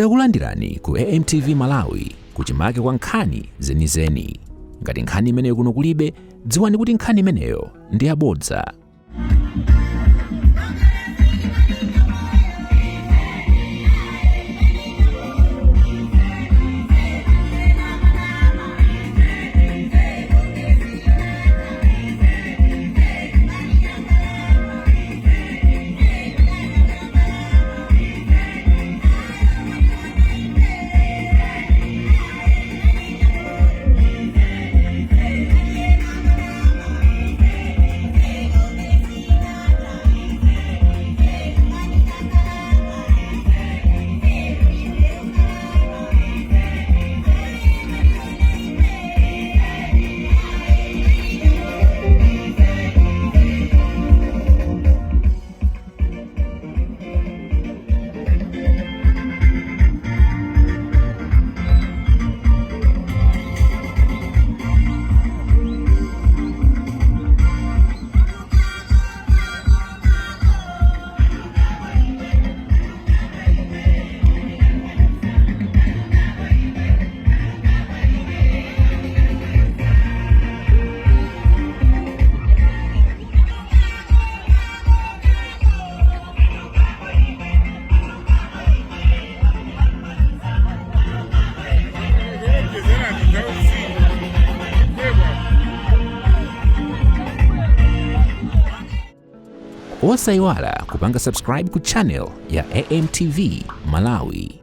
Takulandirani ku AMTV Malawi, kuchimake kwa nkhani zenizeni. Ngati nkhani imeneyo kuno kulibe, dziwani kuti nkhani imeneyo ndi yabodza. Osayiwala kupanga subscribe ku channel ya AMTV Malawi.